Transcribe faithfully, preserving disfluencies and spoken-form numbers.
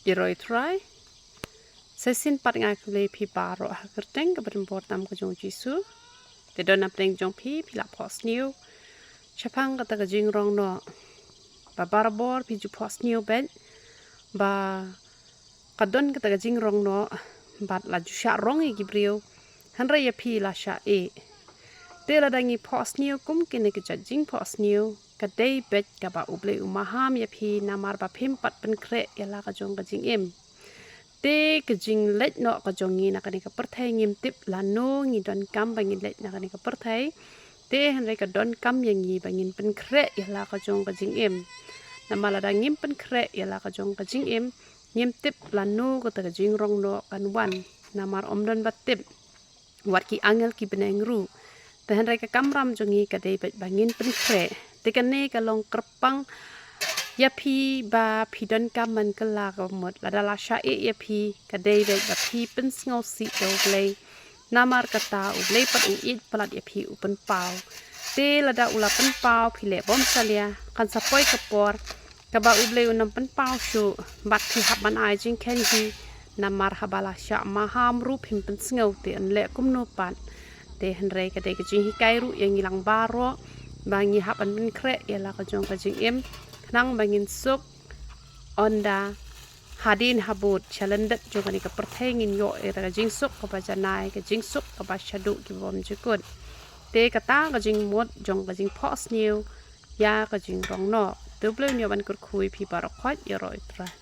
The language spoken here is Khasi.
Ïaroh ïa U Trai. Sa shisien pat nga khublei phi baroh ha ka kyrteng kaba donbor tam ka jong U Jisu. Te don napdeng jong phi, phi la phohsniew shaphang kata ka jingrong noh. Ba barabor phi ju phohsniew beit ba ka don kata ka jingrong noh bad la ju shah rong ïa ki briew. Hynrei ïa phi la shah ïeh. Te lada ngi phohsniew kum kine ki jait jingphohsniew, ka dei beit kaba U Blei u maham ïa phi namar ba phim pat pynkhreh ïa la ka jong ka jingim. Te ka jingleit noh ka jong ngi na kane ka pyrthei, ngim tip lano ngi donkam ba ngin leit na kane ka pyrthei. Te hynrei ka donkam ïa ngi ba ngin pynkhreh ïa la ka jong ka jingim. Namar lada ngim pynkhreh ïa la ka jong ka jingim, ngim tip lano kata ka jingrong noh kan wan. Namar ym don ba tip wat ki angel ki bneng ruh. Te hynrei ka kamram jong ngi ka dei beit ba ngin pynkhreh. Te kane ka long kyrpang ïa phi ba phi donkam ban kylla kaba mut. Lada la shah ïeh ïa phi, ka dei beit ba phi pynsngewsih da U Blei. Namar kata U Blei pat u ïeit palat ïa phi, u pynpaw. Te lada u la pynpaw, phi leh bymsalia, kan sa poi ka por kaba U Blei un ym pynpaw shuh bad phi hap ban ai jingkheiñ hi. Namar haba la shah maham ruh phim pynsngew te yn leh kumno pat. Te hynrei ka dei ka jinghikai ruh ïa ngi lang baroh ba ngi hap ban pynkhreh ïa la ka jong ka jingim, khnang ba ngin suk. Ynda hadien habud sha lyndet jong kane ka pyrthei ngin ïoh ïa ka jingsuk kaba janai, ka jingsuk kaba shaduh kiba bymjukut. Te kata ka jingmut jong ka jingphohsniew ïa ka jingrong noh. Te U Blei un ïoh ban kyrkhu ïa phi baroh khoit. Ïaroh ïa U Trai.